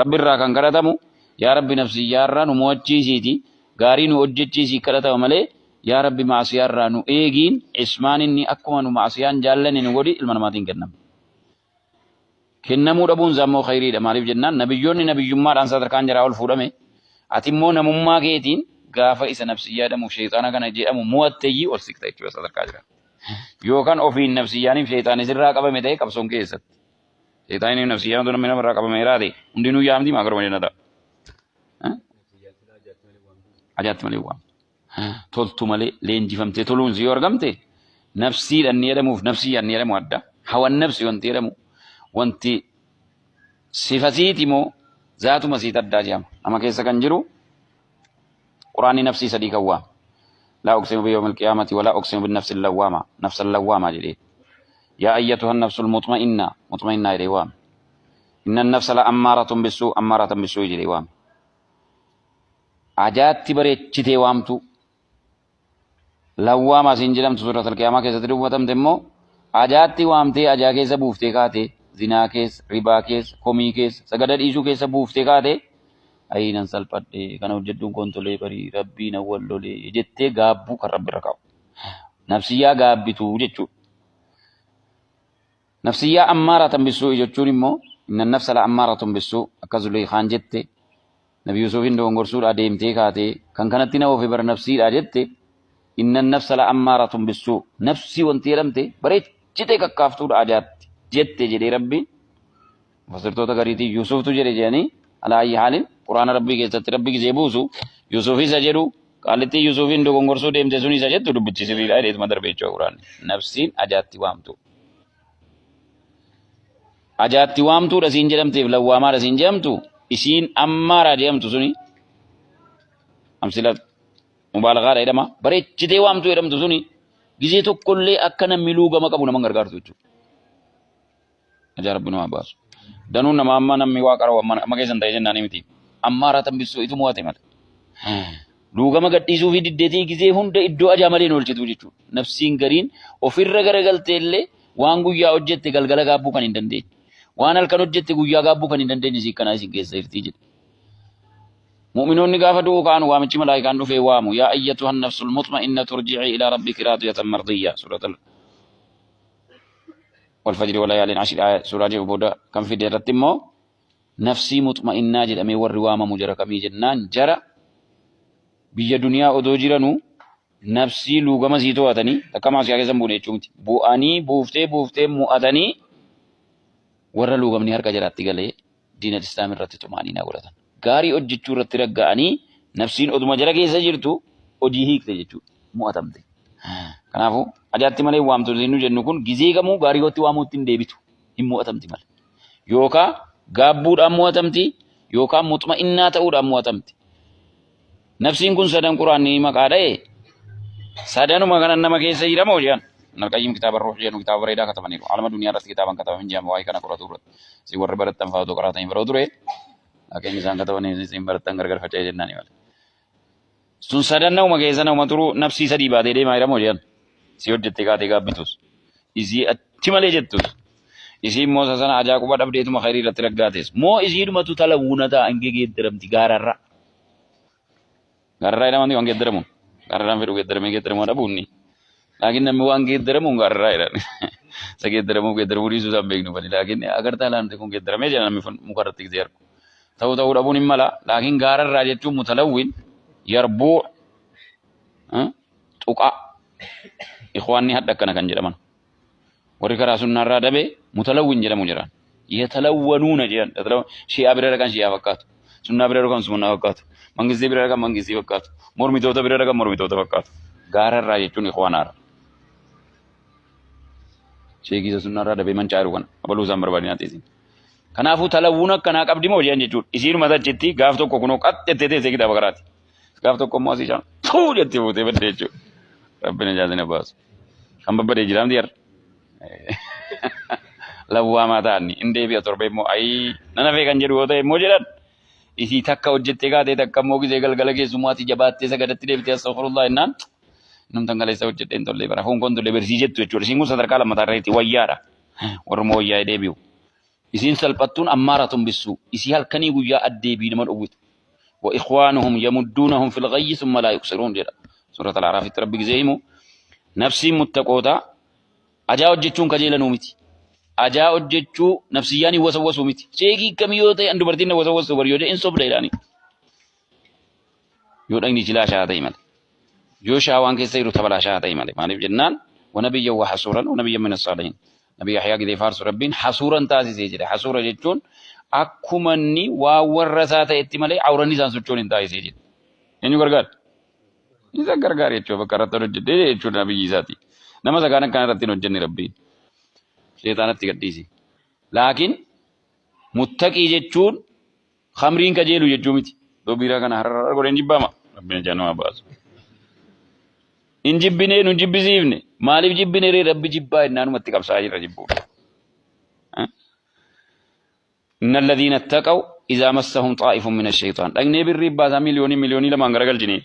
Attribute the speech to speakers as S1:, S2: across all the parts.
S1: Rabbi irraa kan kadhatamu yaa Rabbi nafsiyyaa irraa nu mo'achiisiiti gaarii nu hojjechiisii kadhatama malee yaa Rabbi ma'asiyaa irraa nu eegiin ismaan inni akkuma nu ma'asiyaan jaallanne nu godhi ilma namaatiin kennama. Kennamuu dhabuun isaa immoo khayriidha. Maaliif jennaan nabiyyoonni nabiyyummaadhaan sadarkaan jaraa ol fuudhame. Ati immoo namummaa keetiin gaafa isa nafsiyyaa jedhamu sheexaana kana jedhamu mo'atteeyyii ol siqta jechuudha sadarkaa jira. Yookaan ofiin nafsiyyaaniif sheexaani sirraa qabame ta'e qabsoon keessatti. Sheexaaniif nafsiyyaan otoo namni namarraa qabame jiraate hundinuu yaamti maa garuma jennata. Ajaatti malee waamtu. Toltu malee leenjifamtee toluun si yoo argamte nafsiidhaan ni jedhamuuf nafsiyyaan ni jedhamu adda. Hawan nafsi wanti jedhamu wanti sifasiiti moo zaatuma siit addaa jedhama. Nama keessa kan jiru Quraanni nafsii sadii kan waama. Laa uqsimu biyawmil qiyaamati walaa uqsimu binnafsil lawwaama nafsan lawwaama jedhee. Yaa ayyatuha nafsul mutma'innaa mutma'innaa jedhee waame. Inna nafsa la ammaaratun bissuu ammaaratan bissuu jedhee waame. Ajaatti bareechitee waamtuu. Lawwaamaa siin jedhamtu suuratul qiyaamaa keessatti dubbatamte immoo ajaatti waamtee ajaa keessa buuftee kaatee zinaa keessa, ribaa keessa, komii keessa, sagada dhiisuu keessa buuftee kaatee ayii nan salphadhe kana hojjedhuun koon tolee barii rabbii nan wal lolee jettee gaabbuu kan rabbi irra kaa'u. Nafsiyyaa gaabbituu jechuudha. Nafsiyyaa ammaaratan bissuu jechuun immoo inna nafsa la ammaaratun bissuu akka Zuleykaan jette Nabi Yuusufin dogongorsuudhaa deemtee kaatee kan kanatti na oofe bar nafsiidhaa jette inna nafsa la ammaaratun bissuu nafsii wanti jedhamte bareechitee kakkaaftuudha ajaatti jette jedhee Rabbiin mufassirtoota gariitiin Yuusuftu jedhe jedhanii alaa ayyi haalin quraana Rabbii keessatti Rabbi gizee buusu Yuusuf isa jedhu qaallittii Yuusufin dogongorsuu deemte sun isa jettu dubbichi sirriidha jedheetuma darbe jechuudha quraanni nafsiin ajaatti waamtu. Ajaatti waamtuudha siin jedhamteef lawwaamaadha siin jedhamtu isiin ammaaraa jedhamtu suni amsila mubaalagaadha jedhama bareechitee waamtuu jedhamtu suni gizee tokkollee akka namni luugama qabu nama hin gargaartu jechuudha. Ajaa rabbi nu haa baasu. Danuun nama amma namni waa qara'u amma amma keessan ta'e jennaan miti. Ammaaraa tambisuu itu mo'ate malee. Luugama gadhiisuu fi diddeetii gizee hunda iddoo ajaa malee hin oolchitu jechuudha. Nafsiin gariin ofirra garagaltee illee waan guyyaa hojjette galgala gaabbuu kan hin dandeenye. Waan halkan hojjette guyyaa gaabbuu kan hin dandeenye isii kanaa isin keessa jirti jedhe. Mu'minoonni gaafa du'uu ka'an waamichi malaayikaan dhufee waamu yaa ayyatuhan nafsul mutma'innatu irji'ii ilaa rabbiki raadiyatan mardiyya suuratul wal fajri walayaalin ashir suuraa jedhu booda kan fide irratti immoo Nafsii muxma'innaa jedhamee warri waamamu jara kamii jennaan jara biyya duniyaa odoo jiranuu nafsii luugama sii to'atanii takka maasiyaa keessa hin buune jechuu miti. Bu'anii buuftee buuftee mu'atanii warra luugamni harka jaraatti galee diinal islaam irratti xumaaniinaa godhatan. Gaarii hojjechuu irratti ragga'anii nafsiin oduma jara keessa jirtu hojii hiikte jechuudha. Mu'atamte. Kanaafuu ajaatti malee waamtu nu jennu kun gizee kamuu gaarii hootti waamuutti hin deebitu. Hin mu'atamti malee. Yookaa gaabbuudhaan mo'atamti yookaan muxma'innaa ta'uudhaan mo'atamti. Nafsiin kun sadan quraanni maqaa dha'e sadanuma kana nama keessa jira moo jedhan. Ibn Qayyim kitaaba Ruuh jedhu kitaaba bareedaa katabaniiru. Alama duniyaa irratti kitaaban katabamin jedhama waa'ee kana qoratu irratti. Isin warri barattan fa'aa otoo qaraatanii baroo ture. Laakiin isaan katabanii isin barattan gargar faca'ee jennaani malee. Sun sadan nama keessa nama turu nafsii sadii baatee deemaa jira moo jedhan. Si hojjettee kaatee gaabbitus. Isii achi malee jettus. Isii immoo isa sana ajaa quba dhabdeetuma khayrii irratti raggaates. Moo isiidhumatu talawwuna ta'a hin geeddaramti gaararra. Gaararraa jedhamani waan geeddaramu. Gaararraan fedhu geeddaramee geeddaramuu dhabuunni. Laakiin namni waan geeddaramuun gaararraa jedhan. Isa geeddaramuuf geeddaramuu dhiisuu isaan beeknu bani. Laakiin agartaa laanti kun geeddaramee jira namni muka irratti gisee argu. Ta'uu ta'uu dhabuun hin mala. Laakiin gaararraa jechuun mutalawwin yarbuu tuqaa. Ikhwaanni hadha akkana kan jedhaman. Warri karaa sunnaarraa dabe mutalawwin jedhamu jiran. Yatalawwanuuna jedhan. Shi'aa bira dhaqan shi'aa fakkaatu. Sunnaa bira dhaqan sunnaa fakkaatu. Mangistii bira dhaqan mangistii fakkaatu. Mormitoota bira dhaqan mormitoota fakkaatu. Gaararraa jechuun ikhwaanaadha. Sheekii isa sunnaarraa dabee mancaa jiru kana. Abaluu isaan barbaadinaa teessin. Kanaafuu talawwuun akkanaa qabdi moo jedhan jechuudha. Isiinuma achitti gaaf tokko kunoo qax jettee teessee kitaaba karaati. Gaaf tokko immoo asii jaan tuu jettee fuutee badde jechuudha. Rabbi na jaazina baasu. Kan babbadee jiraamti yarra. Lawwaamaa ta'anni hin deebi'a torbee immoo ayii nan hafee kan jedhu yoo ta'e immoo jedhan. Isii takka hojjettee kaatee takka immoo gisee galgala keessummaatti jabaattee sagadatti deebitee astaghfirullah jennaan numtan kaleessa hojjedhee hin tollee bara foon koon tollee bersii jettu jechuudha. Isiin kun sadarkaa lammataa irratti wayyaadha. Warruma wayyaa'ee deebi'u. Isiin salphattuun ammaaratun bissuu. Isii halkanii guyyaa addeebii nama dhowwitu. Wa ikhwaanuhum yamudduunahum fil ghayyi thumma laa yuqsiruun jedha. Suurat al-Araafitti Rabbi gizee himu. Nafsiin muttaqootaa ajaa hojjechuun kajeelanuu miti. Ajaa hojjechuu nafsiyyaan hin wasawwasuu miti. Sheekii kamii yoo ta'e an dubartiin na wasawwastuu bari yoo jedhe hin sobda jedhaanii. Yoo dhagni jilaa shaa ta'e malee. Yoo shaawaan keessa jiru tabalaa shaa ta'e malee. Maaliif jennaan wanabiyya wa hasuuran wanabiyya min as-saalihiin. Nabi Yahyaa gidee faarsu Rabbiin hasuuran taasisee jedhe. Hasuura jechuun akkuma inni waan warra isaa ta'etti malee awranni isaan sochoon hin taasisee jedhe. Eenyu gargaara? Isa gargaara jechuudha bakka irratti hojjetee jechuudha nabiyyi isaati. Nama isa kaan akkana irratti hin hojjenne Rabbiin. Sheexaanatti gadhiise. Laakiin muttaqii jechuun Khamriin kajeelu jechuu miti. Doo biiraa kana harara godhee hin jibbaama. Rabbiin ijaa nama baasu. Hin jibbinee nu jibbisiifne. Maaliif jibbine ree Rabbi jibbaa jennaanumatti qabsaa jirra jibbuuf. Inna alladhiina ittaqaw izaa massahum xaa'ifun min ash-shaytaan. Dhaqnee birrii baasaa miliyoonii miliyoonii lamaan garagalchine.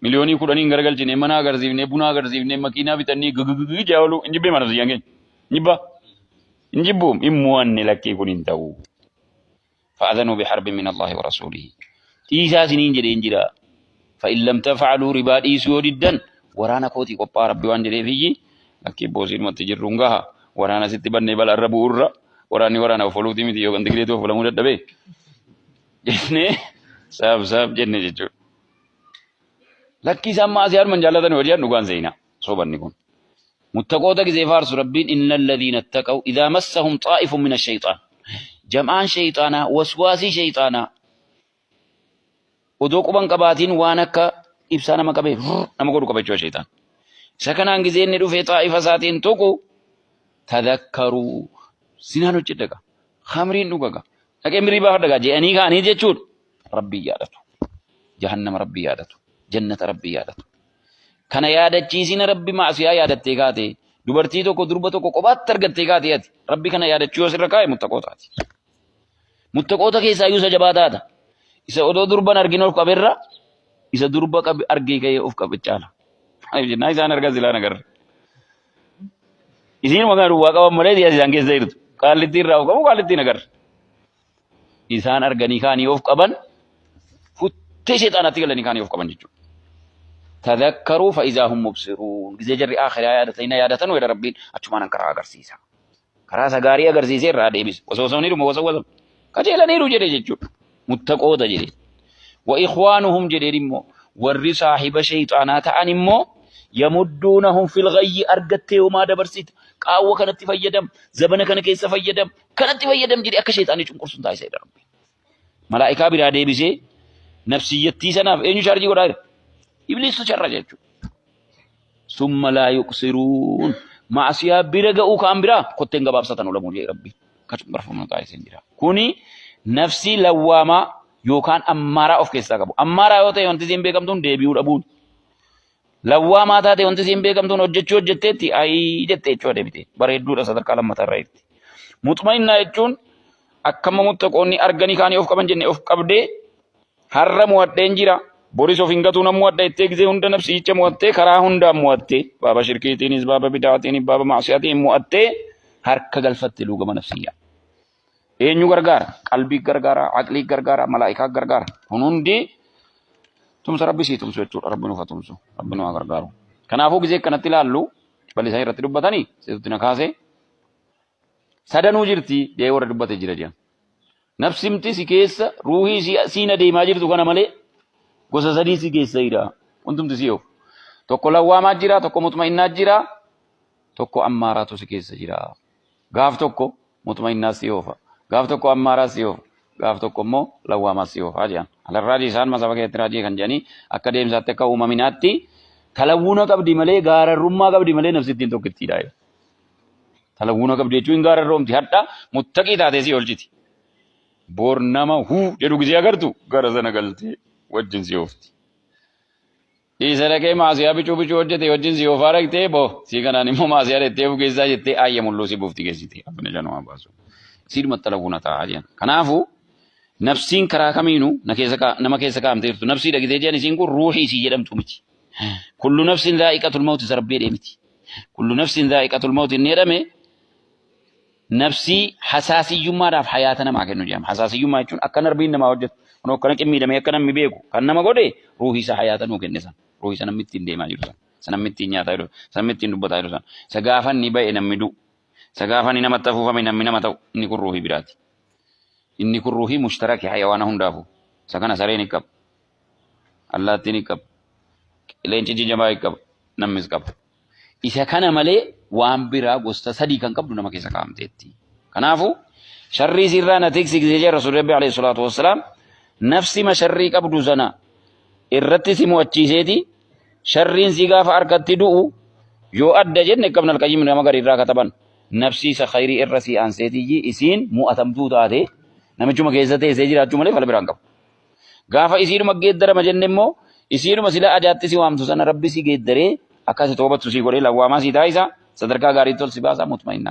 S1: Miliyoonii kudhaniin garagalchine mana agarsiifne buna agarsiifne makiinaa bitannee guguguguu jaa oolu hin jibbee mana siyyaan keenya. Hin jibbaa. Hin jibbuum hin mo'anne lakkii kun hin ta'u. Fa'adhanuu biharbin min Allaahi wa rasuulihi. Dhiisaa isiniin jedheen jira. Fa'in lam taf'aluu ribaa dhiisuu yoo diddan waraana kootii qophaa Rabbi waan jedheef iyyi lakkii boosiidhumatti jirruun gaha. Waraana sitti bannee balaa irra bu'urra waraanni waraana of oluutii miti yookaan tigireetu of olamuu dadhabee jennee saaf saaf jenne jechuudha. Lakkii isaan maasii harman jaallatan hojii dhugaan seenaa sobanni kun. Muttaqoota gizee faarsu Rabbiin inna alladhiina ittaqaw idhaa massahum xaa'ifun mina shayxaan. Jam'aan shayxaanaa waswaasii shayxaanaa odoo quban qabaatiin waan akka ibsaa nama qabee nama godhu qaba jechuudha shayxaan. Isa kanaan gizee inni dhufee xaa'ifa isaatiin tuqu tadhakkaruu zinaan hojjedha gaa khamriin dhuga gaa dhaqee mirii baafadha gaa jedhanii ka'anii jechuudha. Rabbii yaadatu. Jahannama Rabbii yaadatu. Jannata Rabbii yaadatu. Kana yaadachiisina Rabbi maasiyaa yaadattee kaate dubartii tokko durba tokko kophaatti argattee kaate ati Rabbi kana yaadachuu yoo sirra kaa'e muttaqootaati. Muttaqoota keessaa iyyuu isa jabaa taata. Isa odoo durban argin of qaberra isa durba qabe argee ka'ee of qabe caala. Maaliif jennaan isaan argan silaan agarre. Isiin maqaa duwwaa qaban malee isaan keessa jirtu. Qaallittii irraa of qabu qaallittiin agarre. Isaan arganii kaanii of qaban futtee sheexaanatti galanii kaanii of qaban jechuudha. Tadhakkaruu fa'izaa hum mubsiruun. Gizee jarri aakhiraa yaadatan yaadatan jedha Rabbiin achumaan karaa agarsiisa. Karaa isa gaarii agarsiisee irraa deebisa. Osoo osoo niiru osoo osoo qajeelaniiru jedhe jechuudha. Muttaqoota jedhe. Wa ikhwaanuhum jedheen immoo warri saahiba sheexaanaa ta'an immoo yamudduunahum fil ghayyi argattee homaa dabarsita. Qaawwa kanatti fayyadam, zabana kana keessa fayyadam, kanatti fayyadam jedhee akka sheexaanni cunqursu taasisa jedha Rabbi. Malaa'ikaa biraa deebisee nafsiyyattii sanaaf eenyu chaarjii godhaa jira? Ibliistu charra jechuudha. Summa laa yuqsiruun maasiyaa bira ga'uu kaan biraa kotteen gabaabsatan olamuu jedhe Rabbi. Akka cunqurfamu taasisee jira. Kuni nafsii lawwaamaa yookaan ammaaraa of keessaa qabu. Ammaaraa yoo ta'e wanti isiin beekamtuun deebi'uu dhabuun. Lawwaamaa taate wanti isiin beekamtuun hojjechuu hojjetteetti ayii jette jechuudha deebite. Bareedduudha sadarkaa lammataa irra jirti. Muxma'innaa jechuun akkama muttaqoonni arganii kaanii of qaban jenne of qabdee har'a mo'adheen jira. Boris of hin gatuu nan mo'adha jettee gizee hunda nafsiicha mo'attee karaa hundaan mo'attee baaba shirkiitiinis baaba bidaatiinis baaba maasiyaatiin mo'attee harka galfatte luugama nafsiyyaa. Eenyu gargaara? Qalbii gargaara, aqlii gargaara, malaa'ikaa gargaara. Kun hundi tumsa Rabbi sii tumsu jechuudha. Rabbi nuuf haa tumsu. Rabbi nu haa gargaaru. Kanaafuu gizee akkanatti ilaallu bal'isaa irratti dubbatanii seetutti na kaase sadanuu jirti jedhee warra dubbate jira jedhan. Nafsimti si keessa ruuhii si siin adeemaa jirtu kana malee gosa sadii si keessa jira. Wantumti si oofu. Tokko lawwaamaa jira, tokko mutma'innaa jira, tokko ammaaraatu si keessa jira. Gaaf tokko mutmainnaas si oofa. Gaaf tokko ammaaraas si oofa. Gaaf tokko immoo lawwaamaas si oofa jedhan. Alarraajii isaan masaba keessatti raajii kan jedhanii akka deemsaatti akka uumaminaatti talawwuuna qabdi malee gaararrummaa qabdi malee nafsittiin tokkittiidha. Talawwuuna qabdi jechuun hin gaararroomti. Hadha muttaqii taatee si oolchiti. Bor nama huu jedhu gisee agartu gara sana galtee wajjin si oofti. Dhiisa dhaqee maasiyaa bicuu bicuu hojjete wajjin si oofaa dhaqxee boo sii kanaan immoo maasiyaa dhettee of keessaa jettee ayya mulluu si buufti geessite abbina januu baasu. Siidhuma xalawuu na ta'a jedhan. Kanaafuu nafsiin karaa kamiinuu na keessa nama keessa kaa'amtee jirtu nafsii dhaqitee jedhan isiin kun ruuhii isii jedhamtu miti. Kullu nafsin dhaa'iqatul mawti isa rabbii jedhee miti. Kullu nafsin dhaa'iqatul mawti inni jedhame Nafsii hasaasiyyummaadhaaf hayaata namaa kennu jedhama. Hasaasiyyummaa jechuun akka narbiin namaa hojjetu. Kun akkana qimmiidhamee akka namni beeku kan nama godhe ruuhii isa hayaata nuu kenne san. Ruuhii isa namni ittiin deemaa jiru san. Isa namni ittiin nyaataa jiru san. Isa namni ittiin dubbataa jiru san. Isa gaafa inni ba'e namni du'u. Isa gaafa inni namatti afuufame namni nama ta'u. Inni kun ruuhii biraati. Inni kun ruuhii mushtaraki hayawaana hundaafuu. Isa kana sareen hin qaba. Allaattiin hin qaba. Leencichi jabaa hin qaba. Namnis qaba. Isa kana malee waan biraa gosta sadii kan qabdu nama keessa kaa'amteetti. Kanaafuu sharrii sirraa na tiksi gisee jedhe Rasuulli Rabbi alayhi salaatu wassalaam nafsima sharrii qabdu sana irratti si mo'achiiseeti sharriin si gaafa harkatti du'u yoo adda jenne akka Ibn al-Qayyim nama garii irraa kataban nafsii isa khayrii irra si aanseetiyyi isiin mo'atamtuu taate namichuma keessa teessee jiraachuu malee fala biraan qabu. Gaafa isiidhuma geeddarama jenne immoo isiidhuma sila ajaatti si waamtu sana Rabbi si geeddaree akka si toobattu si godhee lawwaamaa si taasisa sadarkaa gaariitti ol si baasa mutma'innaa.